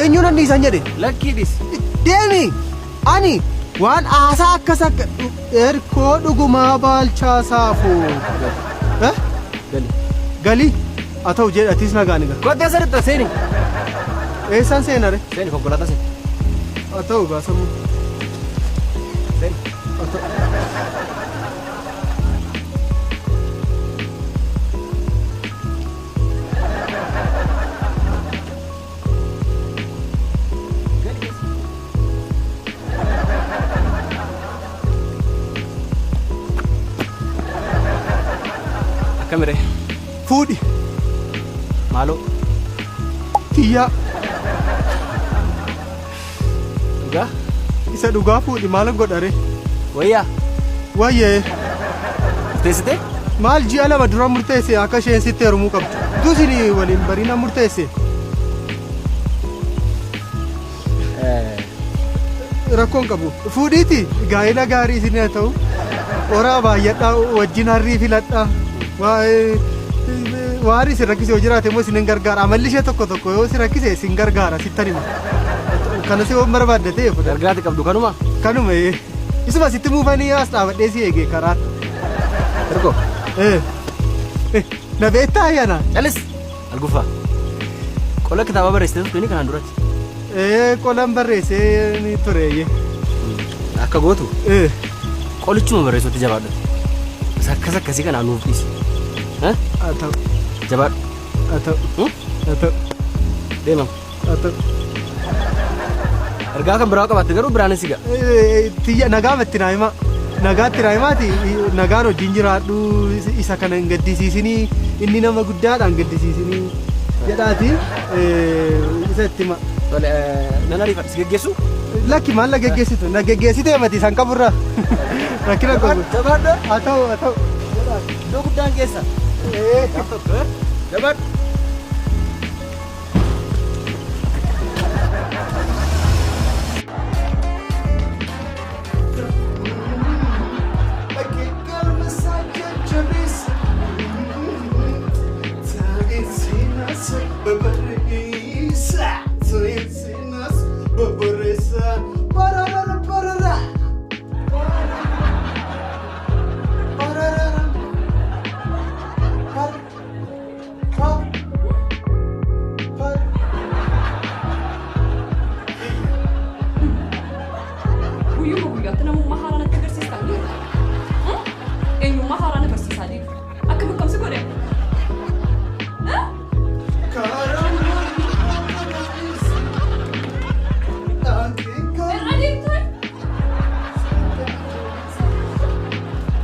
Eenyuun anni isaan jedhe? Lakkii dhisi. Deemi! Ani waan haasaa akkas akka Erkoo Dhugumaa Baalchaa Saafoo. Eh? Gali. Gali? Haa ta'u jedhi atis nagaan egaa. Kottee saditta seeni. Eessaan seenare? Seeni konkolaataa seeni. Haa ta'u gaa sammuu. Seeni. Haa ta'u. Akkamiree? Fuudhi. Maaloo? Tiyyaa. Dhugaa? Isa dhugaa fuudhi maal godhare? Wayyaa? Wayyee. Murteessitee? Maal ji'a 2 dura murteesse akka isheen sitti heerumuu qabdu. Utuu isin waliin bariina murteesse. Rakkoon qabu. Fuudhiiti gaa'ela gaarii isin haa ta'u. Horaa baay'adhaa wajjin harrii filadhaa. Waan isin rakkise yoo jiraate immoo isin hin gargaara. Amalli ishee tokko tokko yoo isin rakkise isin gargaara sittan hima. Kanas yoo barbaadde ta'e fudhadhu. Gargaarti qabdu kanuma? Kanuma ee. Isuma sitti muufanii as dhaabadhee si eege karaa. Hirkoo. Na beektaa ayyaana? Calis! Alguffaa. Qola kitaabaa barreessitee turte kanaan duratti. Ee qolan barreessee ni ture eeyyee. Akka gootu qolichuma barreessuutti jabaadhu. Isa akkas akkasii kanaa nuuf dhiisi. Haa ta'u. Jabaadhu. Haa ta'u. Haa ta'u. Deemam. Haa ta'u. Ergaa kan biraa qabaatte garuu biraanis si ga'a. Tiyya nagaa matti naa himaa. Nagaatti naa himaati nagaan wajjin jiraadhu isa kana hin gaddisiisinii inni nama guddaadhaan gaddisiisinii jedhaati isa itti hima. Tole nan ariifadha si geggeessu? Lakki maal na geggeessitu na geggeessitee mati isaan qaburraa rakkina qabu. Jabaadhu. Haa ta'u haa ta'u. Iddoo guddaan geessa. Gaaf tokko. Jabaadhu. Guyyuma guyyaatti namummaa haaraa natti agarsiistaa jiru. Eenyummaa haaraa na barsiisaa jiru. Akkam akkamsi godhe? Irra deemtee?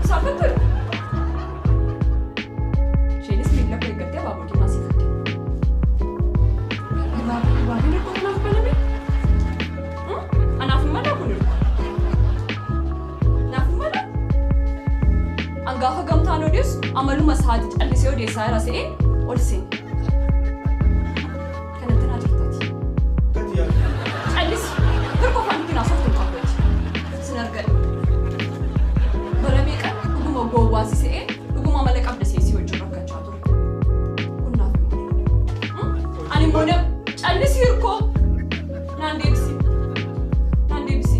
Saalfattu? Isheenis miila koo eeggattee abaaboo diimaa siif fidde. Dibaabeen hirkoo kanaaf baname? Anaaf hin malaa kun hirkoo? Naaf hin malaa? An gaafa gamtaan odeessu amaluma isaati callisee odeessaa jira se'ee ol seene. Kanatti naa jirtati. Callisi. Hirkoo afaan ittiin haasoftu hin qabdu ati. Sin argadhe. Bara meeqa dhuguma gowwaa si se'ee dhuguma amala qabda se'ee si wajjin rakkachaa ture. Kun naaf hin malu. Ani immoo nam callisi hirkoo. Naan deebisi. Naan deebisi.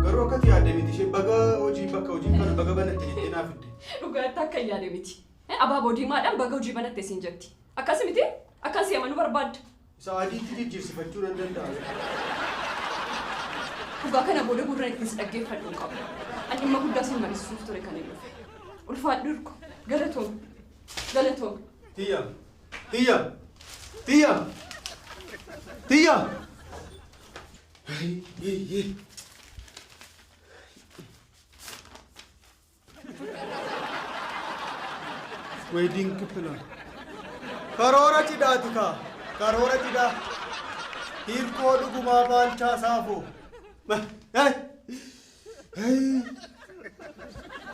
Garuu akka ati yaadde miti isheen baga hojii bakka hojii kana baga banatte jettee naaf fidde. Dhugaatti akka hin yaade miti. Abaaboo diimaadhaan baga hojii banatte siin jetti. Akkas miti? Akkan si amanuu barbaadda. Isa adiitti jijjiirsifachuu nan danda'a. Dhugaa kana booda gurra ittiin si dhaggeeffadhu hin qabu. Ani dhimma guddaa sin mariisisuuf ture kan hin dhufe. Ulfaadhu Hirko. Galatoomi. Galatoomi. Tiyya. Tiyya. Tiyya. Tiyya. Wedding plan. Karoora cidhaati kaa. Karoora cidhaa. Hiirkoo Dhugumaa Baalchaa Saafoo.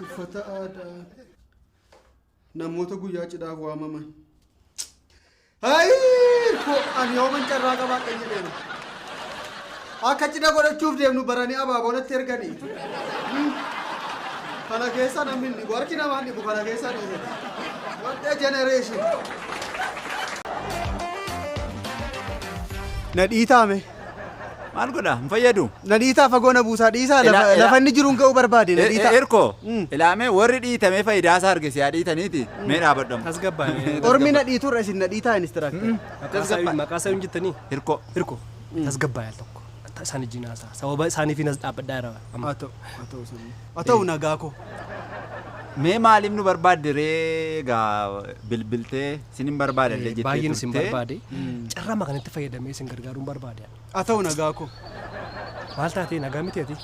Uffata aadaa. Namoota guyyaa cidhaaf waamaman. Hayi! Ani yooman carraa qabaadha jedheera. Akka cidha godhachuuf deemnu baranii abaaboo natti erganii. Kana keessa namni hin dhibu. Harki namaa hin dhibu kana keessa dhiisati. What a generation! Na dhiitaame. Maal godha? Hin fayyadu. Na dhiitaa fagoo na buusaa dhiisaa lafa inni jiruun ga'uu barbaade na dhiitaa. Hirkoo ilaamee warri dhiitamee faayidaa isaa arge siyaa dhiitaniiti mee dhaabadhamu. Tasgabbaa'e. Ormi na dhiiturra isin na dhiitaa inistiraaktar. Maqaa isaa hin jettanii? Hirkoo. Hirkoo. Tasgabbaa'e al tokko. Isaan ijjiin haasa'a. Sababa isaaniif as dhaabbadhaa jira. Haa ta'u nagaa koo. Mee maaliif nu barbaadde ree egaa bilbiltee isin hin barbaadallee jettee Baay'een isin barbaade. Carraa kanatti fayyadamee isin gargaaruun barbaade. Haa ta'u nagaa koo. Maal taatee nagaa miti ati?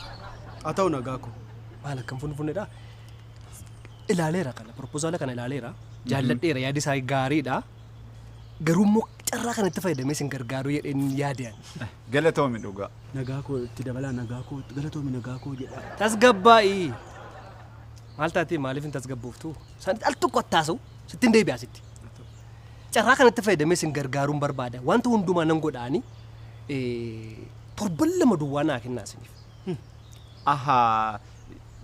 Haa ta'u nagaa koo. Maal akkam funfunedha? Ilaaleera kana propozaala kana ilaaleera. Jaalladheera yaadi isaa gaariidha. Garuu immoo carraa kanatti fayyadamee isin gargaaruu jedheen yaadeen. Galatoomi dhugaa. Nagaa koo itti dabalaa nagaa koo galatoomi nagaa koo jedha. Tasgabbaa'ii. Maal taatee maaliif hin tasgabbooftu? Isaan al tokko attaasa'u sittiin deebi'aa sitti. Carraa kanatti fayyadamee isin gargaaruun barbaada. Wanta hundumaa nan godhaani torban lama duwwaa naa kennaa isiniif. Ahaa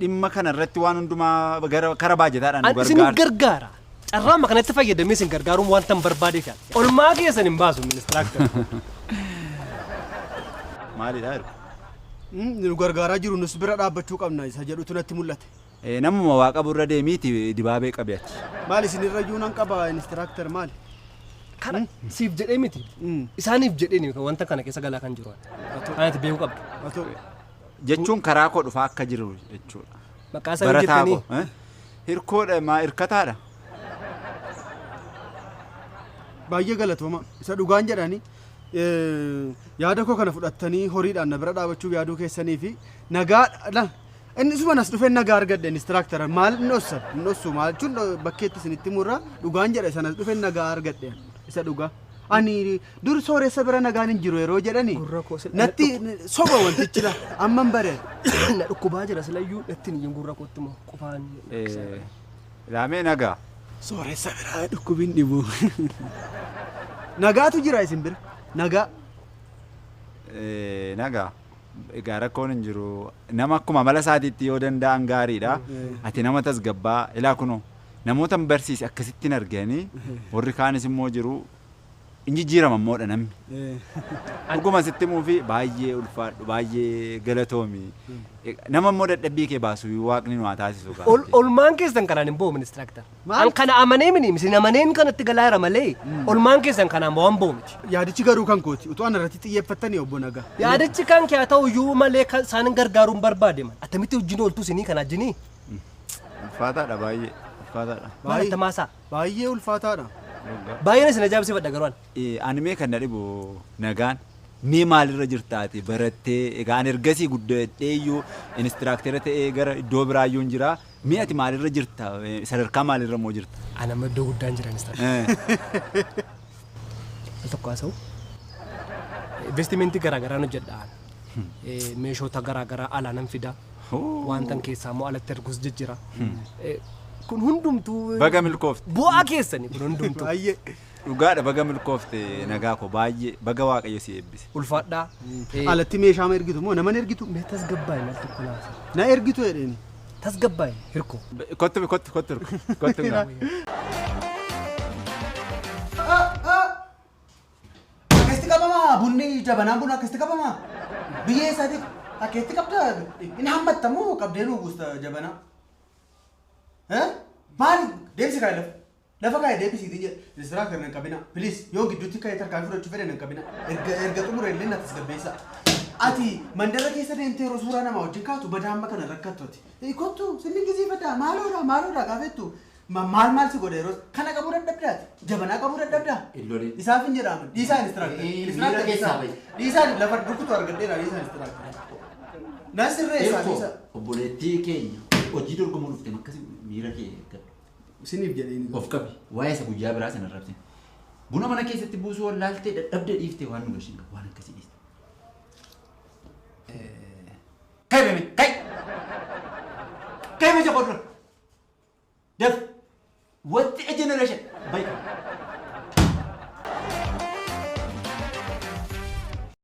dhimma kana irratti waan hundumaa gara baajataadhaan nu Isin gargaara. gargaara. Carraa kanatti fayyadamee isin gargaaruun wanta hin barbaadeef yaala. Olmaa keessan hin baasu ministiraaktar. Maalidha hirko? Nu gargaaraa jiru nus bira dhaabbachuu qabna isa jedhutu natti mul'ate. Namuma waa qabu irra deemiiti dibaabee qabi ati. Maal isin irra iyyuu nan qaba inistiraaktar maali? Kana siif jedhee miti. Isaaniif jedhee wanta kana keessa galaa kan jiru. Kanatti beekuu qabdu. Jechuun karaa koo dhufaa akka jiru jechuudha. Maqaa isaa jettanii. Hirkoodha maa hirkataadha. Baay'ee galatooma isa dhugaan jedhani yaada koo kana fudhattanii horiidhaan na bira dhaabachuuf yaaduu keessanii fi nagaa inni suma nas dhufee nagaa argadhe inistiraaktar maal inni dhossan inni dhossu maal jechuun bakkeetti isinitti murra dhugaan jedha isa nas dhufee nagaa argadhe isa dhugaa. Ani dur sooressa bira nagaan hin jiru yeroo jedhani natti soba wantichi la amman bare. Na dhukkubaa jira silayyuu natti hin gurra kootti immoo qofaan. Ilaamee nagaa. Sooressa biraa dhukkubiin dhibu. Nagaatu jira isin bira. Nagaa. Nagaa. Egaa rakkoon hin jiru. Nama akkuma amala isaatiitti yoo danda'an gaariidha. Ati nama tasgabbaa ilaa kunoo namoota hin barsiise akkasitti hin arganii warri kaanis immoo jiru hin jijjiiraman moodha namni. Dhuguma sitti himuu fi baay'ee ulfaadhu baay'ee galatoomi. Nama immoo dadhabbii kee baasu waaqni nu haa taasisu. Olmaan keessan kanaan hin bo'u ministiraaktar. An kana amanee mini isin amaneen kanatti galaa jira malee olmaan keessan kanaan waan bo'u miti. Yaadichi garuu kan kooti utuu ana irratti xiyyeeffattanii obbo Nagaa. Yaadichi kan kee haa ta'u iyyuu malee isaan gargaaruun barbaade man. Attamitti wajjin ooltu isinii kana wajjinii? Ulfaataadha baay'ee ulfaataadha. Maal attamaasaa? Baay'ee ulfaataadha. Baay'een isin ajaa'ibsiifadha garuu ani. Ani mee kan na dhibu nagaan mee maalirra jirtaati barattee egaa ani ergasii guddadhee iyyuu inistiraakteera ta'ee gara iddoo biraa iyyuu hin jira. Mee ati maalirra jirta? Sadarkaa maalirra immoo jirta? Ani amma iddoo guddaan jira inistiraakteera. Al tokko haasa'u. Investimentii garaagaraan hojjedha. Meeshoota garaagaraa alaa nan fida. Wantan keessaa immoo alatti ergus jijjiira. Kun hundumtuu. Baga milkoofte. Bu'aa keessani kun hundumtuu. Baay'ee. Dhugaadha baga milkoofte nagaa koo baay'ee baga waaqayyo si eebbise. Ulfaadhaa. Alatti meeshaa ma ergitu moo nama ergitu? Mee tasgabbaa'e maal tokko naasa. Na ergitu jedheeni. Tasgabbaa'e hirkoo. Kottu kottu kottu kottu. Akkasitti qabamaa bunni jabanaan buna akkasitti qabamaa biyya eessaati akkeetti qabda hin hammattamu qabdee nu guusta jabanaa. Maali deebisi kaa'e lafa lafa kaa'e deebisiitiin jedhe inistiraaktar nan qabina please yoo gidduutti kaa'e tarkaanfii fudhachuu fedhe nan qabina erga xumure illee na tasgabbeessa. Ati mandara keessa deemtee yeroo suuraa namaa wajjin kaatu badaa amma kana rakkattu ati. Kottu sinni gisiifadha maaloodha maaloodha gaafettu maal maal si godha yeroo kana qabuu dadhabdaati jabanaa qabuu dadhabdaa. Isaaf hin jedhamu dhiisaa inistiraaktar. Miira keessaa bahi. Dhiisaa lafa rukutu argadheera dhiisaa inistiraaktar. Na sirreessaa dhiisaa. Obboleettii keenya hojii dorgomuu dhufte akkas miira kee eeggadhu. Isiniif jedhee Of qabi waa'ee isa guyyaa biraa sana arrabsine. Buna mana keessatti buusuu wallaaltee dadhabdee dhiiftee waan nu gashin qabu waan akkasii dhiiste. Kai beme kai. Kai beme jedhu dura.